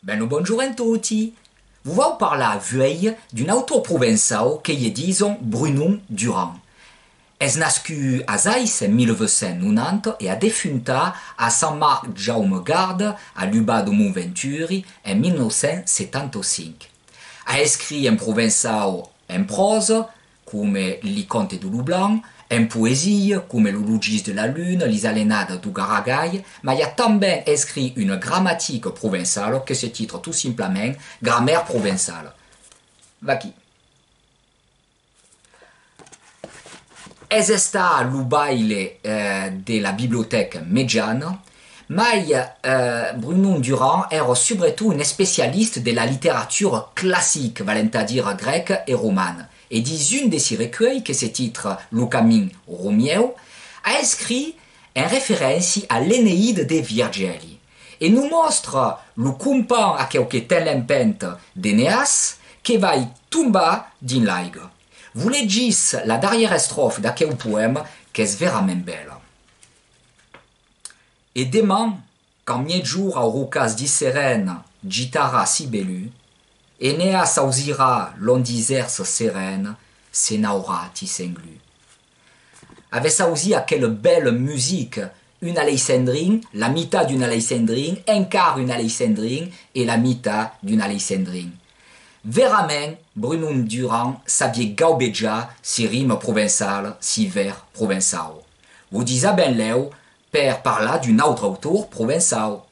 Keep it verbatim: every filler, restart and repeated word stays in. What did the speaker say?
Ben lo bonjorn en toti! Vos vau parlar vuei d'un autor provençau que i dison Brunon Durand. Es nascut a Ais en mila vuech cents nonanta e a defuntat a Sant Marc Jaume Garda, a l'Ubac dau Mont Venturi, en mila nòu cents setanta cinc. A escrit en provençau en pròsa, coma Li Contes dau Lop Blanc, en poesia, coma Lo Logís de la Luna, Lis Alenadas dau Garagalh, mai a tanben escrit una gramatica provençala que se titra tot simplament Grammaire provençale. Vaquí. Es estat lo baile, eh, de la bibliotèca mejana, mai, eh, Brunon Durand èra subretot un especialista de la literatura classica, valent a dire grèca e romana, e dins un de si recuelhs, que se titra Lo Camin Romieu, a escrit en referéncia a l'Eneida de Virgèli, e nos mòstra lo companh, aqueu que ten l'empenta d'Eneas, que vai tombar dins l'aiga. Vos legís la darrièra estròfa d'aqueu poèma qu'es verament bèla. E deman, quand miègjorn au rocàs di Serena gitarà si belun, Eneas ausirà l'ondisèrsa serena se n'aurà ti senglut. Avètz ausit aquela bèla musica, un aleissandrin, la mitat d'un aleissandrin, encara un aleissandrin e la mitat d'un aleissandrin. Verament, Brunon Durand sabiá gaubejar si rima provençala, si vèrs provençaus. Vos disa benlèu per parlar d'un autre autor provençau.